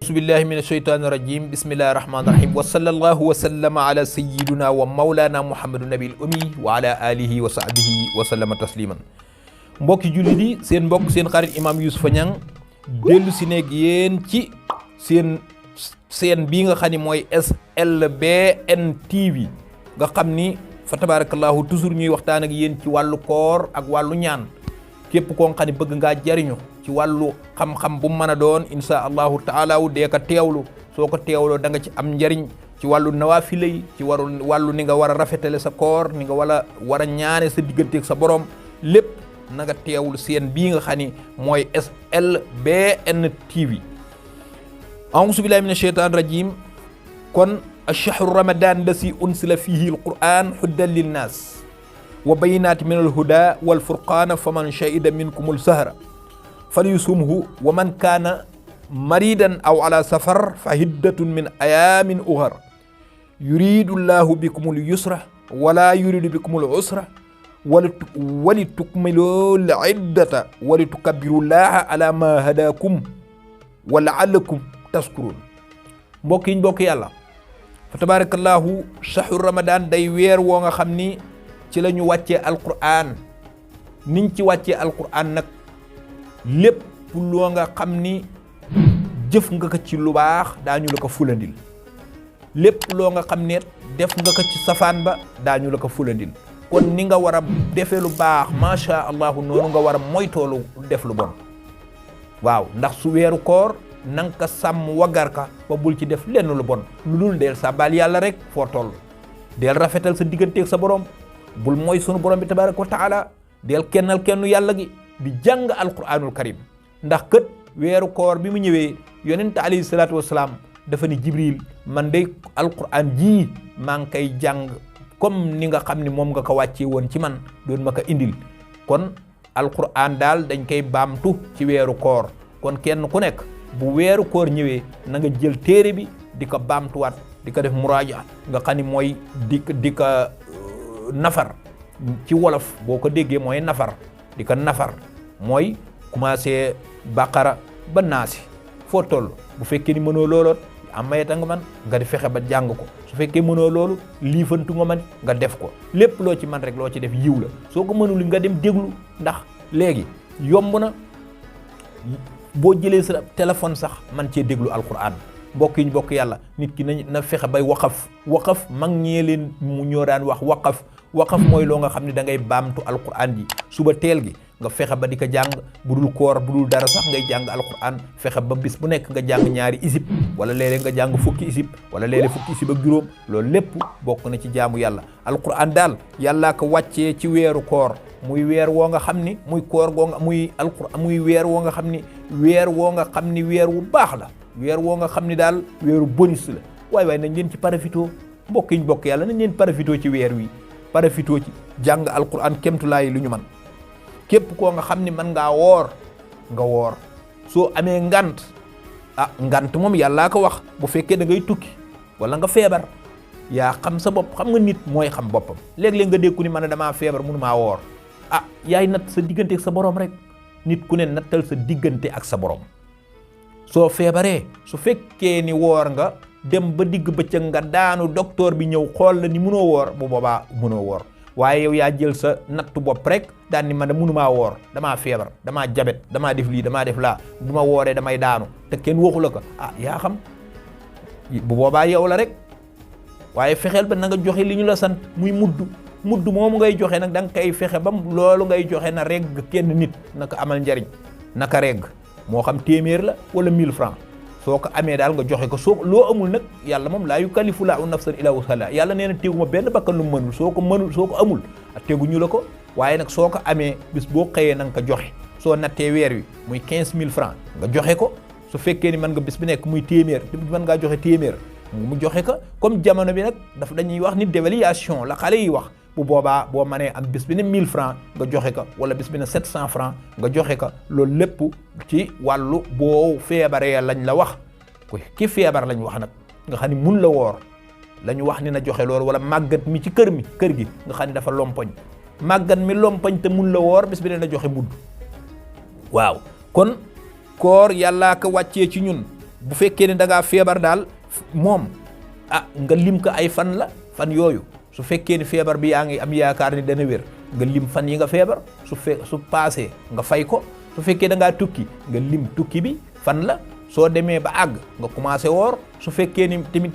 أعوذ بالله من الشيطان الرجيم بسم الله الرحمن الرحيم وصلى الله وسلم على سيدنا ومولانا محمد النبي الأمي وعلى آله وصحبه وسلم تسليما mbokki jullit yi seen mbokk seen xarit imam Youssoufa Niang dellu si nekk yéen ci seen bii nga xam ni mooy SLBN TV nga xam ni fa tabarakallahu toujours ñuy waxtaan ak yéen ci wàllu koor ak wàllu ñaan képp koo xam ne bëgg ngaa jariñu ci wàllu xam-xam bu mën a doon insha allahu taala dee ko teewlu soo ko teewloo da nga ci am njariñ ci wàllu nawaafile yi ci wàllu ni nga war a rafetale sa koor ni nga war a ñaane sa digganteeg sa borom lépp na nga teewlu seen bii nga xam ni mooy SLBN TV a'uuzu billahi mina shaytaani rajim kon ashahru ramadan lasi unsila fihi alquran huddan linnas wa bayinaati min alhuda walfurqana faman shahida minkum alsahra falyusumhu wa man kaana maridan aw ala safar fa hiddatun min ayamin ukhar yuridu llahu bikum alyusra wala yuridu bikum alusra walitukmilu liddata walitukabbiru llaha ala ma hadakum wa la'allakum tashkurun mbokk yi mbokk yàlla fa tabarakallahu shahru ramadan day weer woo nga xam ni ci la ñu wàccee alquran niñ ci wàccee alquran nag lépp loo nga xam ni jëf nga ko ci lu baax daañu la ko fulandil lépp loo nga xam ne def nga ko ci safaan ba daañu la ko fulandil kon ni nga war a defee lu baax macha allah noonu nga war a moytoolu def lu bon waaw ndax su weeru koor na nga ko sàmm waggar ka ba bul ci def lenn lu bon lu dul deel sàbbaal yàlla rek foo toll deel rafetal sa digganteeg sa borom bul mooy sunu borom bi tabaraka wa taala del kennal kennu yàlla gi di jàng alquranul karim ndax kët weeru koor bi mu ñëwee yonent alayhi salaatu wasalaam dafa ni jibril man day alquran jii maa ngi koy jàng comme ni nga xam ni moom nga ko wàccee woon ci man doon ma ko indil kon alquran daal dañ koy baamtu ci weeru koor kon kenn ku nekk bu weeru koor ñëwee na nga jël téere bi di ko baamtuwaat di ko def muraaja nga xam ni mooy di ko nafar ci wolof boo ko déggee mooy nafar di ko nafar mooy commencé baqara ba naasi foo toll bu fekkee ni mënoo looloot am mayeta nga man nga di fexe ba jàng ko su fekkee mënoo loolu liifantu nga man nga def ko lépp loo ci man rek loo ci def yiw la soo ko mënul nga dem déglu ndax léegi yomb na boo jëlee sa téléphone sax man cee déglu alquran mbokk yi ñu bokk yàlla nit ki na fexe bay waqaf mag ñee leen mu ñoo daan wax waqaf mooy loo nga xam ne da ngay baamtu alquran ji suba teel gi nga fexe ba di ko jàng bu dul koor bu dul dara sax ngay jàng alquran fexe ba bis bu nekk nga jàng ñaari isib wala léeg-léeg nga jàng fukki isib wala léeg-léeg fukki isib ak juróom loolu lépp bokk na ci jaamu yàlla alquran daal yàllaa ko wàccee ci weeru koor muy weer woo nga xam ni muy koor goo nga muy alquran muy weer woo nga xam ni weer woo nga xam ni weer wu baax la weer woo nga xam ni daal weeru bonus la waaye nañ leen ci parafitoo mbokk yi ñu bokk yàlla nañ leen parafitoo ci weer wi parafitoo ci jàng alquran kemtulaay lu ñu man képp koo nga xam ni man ngaa woor nga woor soo amee ngant ngant moom yàllaa ko wax bu fekkee da ngay tukki wala nga feebar yaa xam sa bopp xam nga nit mooy xam boppam léeg-léeg nga dégg ku ni man damaa feebar mënu maa woor yaay natt sa diggante ak sa borom rek nit ku ne nattal sa diggante ak sa borom soo feebaree su fekkee ni woor nga dem ba digg bëccëg nga daanu docteur bi ñëw xool la ni mënoo woor bu boobaa mënoo woor waaye yow yaa jël sa nattu bopp rek daan ni man da mënumaa woor damaa feebar damaa jabet damaa def lii damaa def laa bu ma wooree damay daanu te kenn waxu la ko yaa xam bu boobaa yow la rek waaye fexeel ba na nga joxe li ñu la sant muy mudd moomu ngay joxe nag da nga koy fexe ba loolu ngay joxe na regg kenn nit naka amal njariñ naka regg moo xam téeméer la wala 1000 francs soo ko amee daal nga joxe ko soo loo amul nag yàlla moom laa yukallifu laahu nafsan illaa wusahaa yàlla nee na teguma benn bakkan lu mënul soo ko amul teguñu la ko waaye nag soo ko amee bis boo xëyee na nga ko joxe soo nattee weer wi muy 15000 francs nga joxe ko su fekkee ni mën nga bis bi nekk muy téeméer mën ngaa joxe téeméer mu joxe ko comme jamono bi nag daf dañuy wax ni dévaluation la xale yi wax bu boobaa boo mënee am bis bi ne 1000 francs nga joxe ko wala bis bi ne 700 francs nga joxe ko loolu lépp ci wàllu boo feebaree lañ la wax ki feebar lañ wax nag nga xam ni mun la woor la ñu wax ni na joxe loolu wala màggat mi ci kër gi nga xam ni dafa lompoñ màggat mi lompoñ te mun la woor bis bi ne na joxe mudd waaw kon koor yàllaa ko wàccee ci ñun bu fekkee ne da ngaa feebar daal moom nga lim ko ay fan la fan yooyu su fekkee ni feebar bi yaa ngi am yaakaar ni dana wér nga lim fan yi nga feebar su paasee nga fay ko. su fekkee da ngaa tukki nga lim tukki bi fan la soo demee ba àgg nga commencé woor su fekkee ni tamit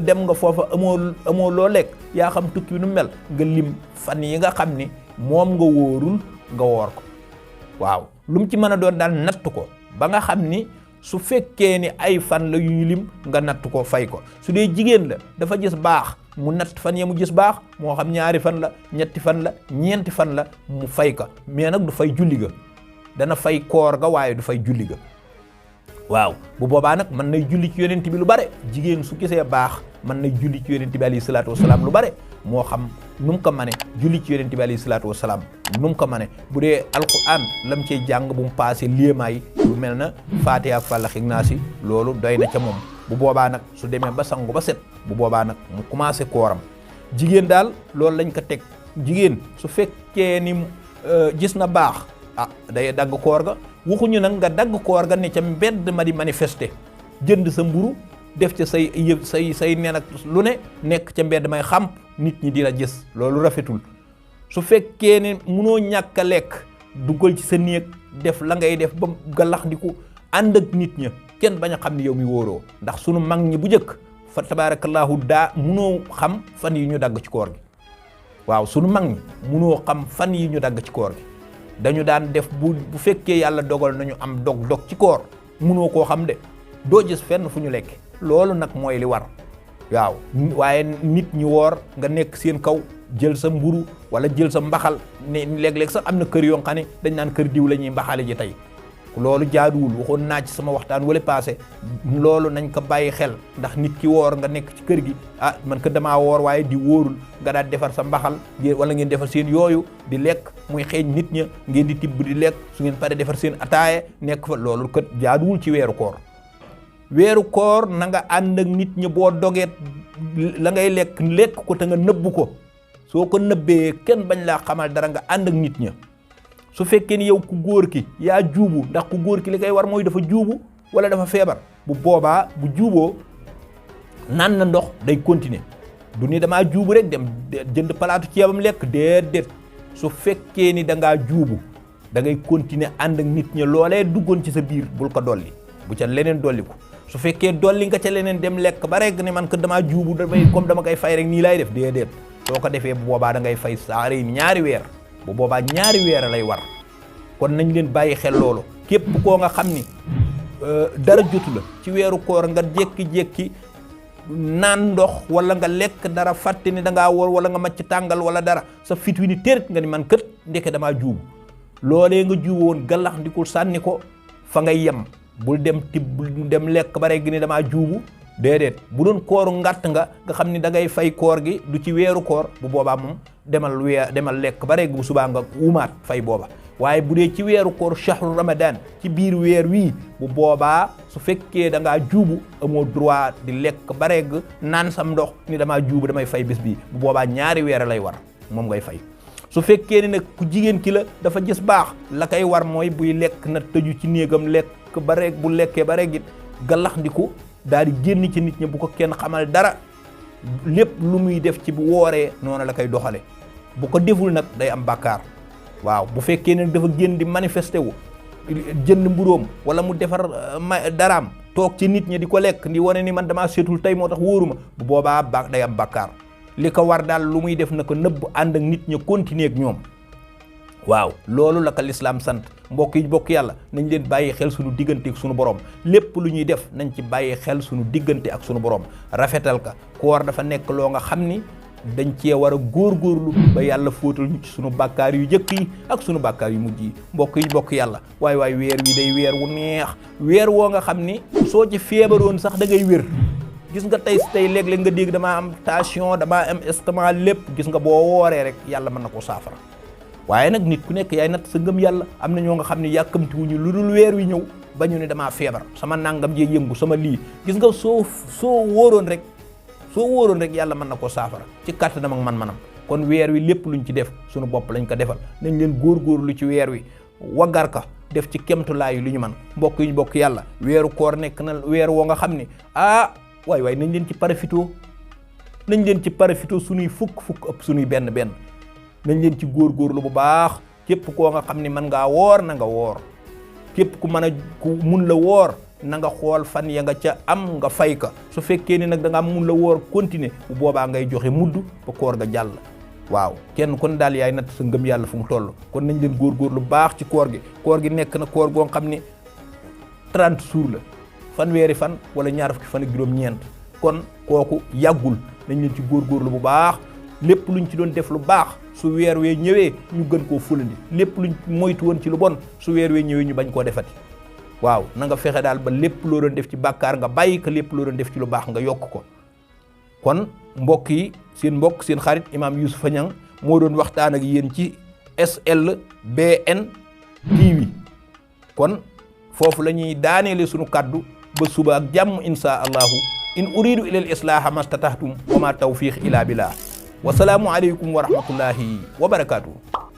dem nga foofa amoo loo lekk yaa xam tukki bi nu mel nga lim fan yi nga xam ni moom nga wóorul nga woor ko waaw lu mu ci mën a doon daal natt ko ba nga xam ni su fekkee ni ay fan la yu ñu lim nga natt ko fay ko su dee jigéen la dafa gis baax mu natt fan ya mu gis baax moo xam 2 fan la 3 fan la 4 fan la mu fay ko mais nag du fay julli ga dana fay koor ga waaye du fay julli ga waaw bu boobaa nag mën nay julli ci yonent bi lu bare jigéen su gisee baax mën nay julli ci yonent bi alayhi salaatu wasalaam lu bare moo xam nu mu ko mane julli ci yonent bi alayhi salaatu wasalaam nu mu ko mane bu dee alquran lam cey jàng bu mu paase liemaay lu mel na Faatiha ak Falaq ak Naas loolu doy na ca moom bu boobaa nag su demee ba sangu ba set bu boobaa nag mu commencé kooram jigéen daal loolu lañ ko teg jigéen su fekkee ni gis na baax day dagg koor ga waxuñu nag nga dagg koor ga ne ca mbedd ma di manifester jënd sa mburu def ca say nen ak lu ne nekk ca mbedd may xam nit ñi dina gis loolu rafetul su fekkee ne munoo ñàkk a lekk duggal ci sa néeg def la ngay def ba galax ndiku ànd ak nit ña kenn bañ a xam ne yow mi wóoroo ndax sunu mag ñi bu njëkk fa tabaarakallaahu munoo xam fan yi ñu dagg ci koor gi waaw sunu mag ñi munoo xam fan yi ñu dagg ci koor gi dañu daan def bu fekkee yàlla dogal nañu am dog ci koor munoo koo xam de doo gis fenn fu ñu lekk loolu nag mooy li war waaw waaye nit ñi woor nga nekk seen kaw jël sa mburu wala jël sa mbaxal ne léeg-léeg sax am na kër yoo xam ne dañ naan kër diw la ñuy mbaxale ji tey loolu jaaduwul waxoon naa ci sama waxtaan wala passé loolu nañ ko bàyyi xel ndax nit ki woor nga nekk ci kër gi man ko damaa woor waaye di wóorul nga daal defar sa mbaxal wala ngeen defar seen yooyu di lekk muy xeeñ nit ña ngeen di tibb di lekk su ngeen pare defar seen ataaye nekk fa loolu kat jaaduwul ci weeru koor na nga ànd ak nit ñi boo dogeet la ngay lekk ko te nga nëbb ko soo ko nëbbee kenn bañ laa xamal dara nga ànd ak nit ña su fekkee ni yow ku góor ki yaa juubu ndax ku góor ki li koy war mooy dafa juubu wala dafa feebar bu boobaa bu juuboo naan na ndox day continuer du ni damaa juubu rek dem jënd palaatu ceebam lekk déedéet su fekkee ni da ngaa juubu da ngay continuer ànd ak nit ña loolee duggoon ci sa biir bul ko dolli bu ca leneen dolli ko su fekkee dolli nga ca leneen dem lekk ba rek ne man ko damaa juubu comme dama koy fay rek nii lay def déedéet soo ko defee bu boobaa da ngay fay saare yi 2 weer bu boobaa 2 weer lay war kon nañ leen bàyyi xel loolu képp koo nga xam ni dara jotu la ci weeru koor nga jékki-jékki naan ndox wala nga lekk dara fàtte ni da ngaa wóor wala nga macc tàngal wala dara sa fit wi ni térit nga ni man kët ndeke damaa juubu loolee nga juubu woon galax ndikul sànni ko fa ngay yem bul dem dem lekk ba rek ni damaa juubu déedéet bu doon kooru ngàtt nga xam ni da ngay fay koor gi du ci weeru koor bu boobaa moom demal lekk ba rek bu subaa nga wumaat fay booba waaye bu dee ci weeru koor shahru ramadan ci biir weer wii bu boobaa su fekkee da ngaa juubu amoo droit di lekk ba rek naan sam ndox ni damaa juubu damay fay bés bii bu boobaa 2 weer lay war moom ngay fay su fekkee ni nag ku jigéen ki la dafa gis baax la koy war mooy buy lekk na tëju ci néegam lekk ba rek bu lekkee ba rek it galax ndiku daal di génn ci nit ñi bu ko kenn xamal dara lépp lu muy def ci bu wooree noonu la koy doxale bu ko deful nag day am bàkkaar waaw bu fekkee ne dafa génn di manifester wu jënd mburóom wala mu defar daraam toog ci nit ñi di ko lekk di wane ni man damaa seetul tey moo tax wóoruma bu boobaa day am bàkkaar li ko war daal lu muy def na ko nëbb ànd ak nit ñi continuer ak ñoom waaw loolu la ko lislaam sant mbokk yi bokk yàlla nañ leen bàyyi xel suñu diggante ak suñu borom lépp lu ñuy def nañ ci bàyyi xel suñu diggante ak suñu borom rafetal ka koor dafa nekk loo nga xam ni dañ cee war a góorgóorlu ba yàlla fóotal ñu ci suñu bàkkaar yu jëkk yi ak suñu bàkkaar yu mujj yi mbokk yi bokk yàlla waay weer wi day weer wu neex weer woo nga xam ni soo ci feebaroon sax da ngay wér gis nga tey léeg-léeg nga dégg damaa am tension damaa am estomac lépp gis nga boo wooree rek yàlla mën na ko saafara waaye nag nit ku nekk yaay natt sa ngëm yàlla am na ñoo nga xam ne yàkkamtiwuñu lu dul weer wi ñëw ba ñu ne damaa feebar sama nangam jee yëngu sama lii gis nga soo wóoroon rek yàlla mën na ko saafara ci kàttanam ak man-manam kon weer wi lépp luñ ci def suñu bopp lañ ko defal nañ leen góorgóorlu ci weer wi waggar ka def ci kemtulaayu li ñu man mbokk yi ñu bokk yàlla weeru koor nekk na weer woo nga xam ne waay nañ leen ci parafito suñuy fukk ëpp suñuy benn nañ leen ci góorgóorlu bu baax képp koo nga xam ne mën ngaa woor na nga woor képp ku mun la woor na nga xool fan ya nga ca am nga fay ka su fekkee ni nag da nga am mun la woor continuer bu boobaa ngay joxe mudd ba koor ga jàll waaw kenn kon daal yaay natt sa ngëm yàlla fu mu toll kon nañ leen góorgóorlu baax ci koor gi nekk na koor goo xam ne 30 jours la fanweeri fan wala ñaar fukki fan ak juróom-ñeent kon kooku yàggul nañ leen ci góorgóorlu bu baax lépp luñ ci doon def lu baax su weer wee ñëwee ñu gën koo fulandi lépp luñ moytu woon ci lu bon su weer wee ñëwee ñu bañ koo defati waaw na nga fexe daal ba lépp loo doon def ci bàkkaar nga bàyyi ko lépp loo doon def ci lu baax nga yokk ko kon mbokk yi seen mbokk seen xarit Imam Youssoufa Niang moo doon waxtaan ak yéen ci SLBN TV kon foofu la ñuy daaneele sunu kaddu ba suba ak jàmm insha allahu in uridu ila al islaha mastatahtum wa ma tawfiq ila billah wa salaamu aleykum wa rahmatullahi wa barakatuh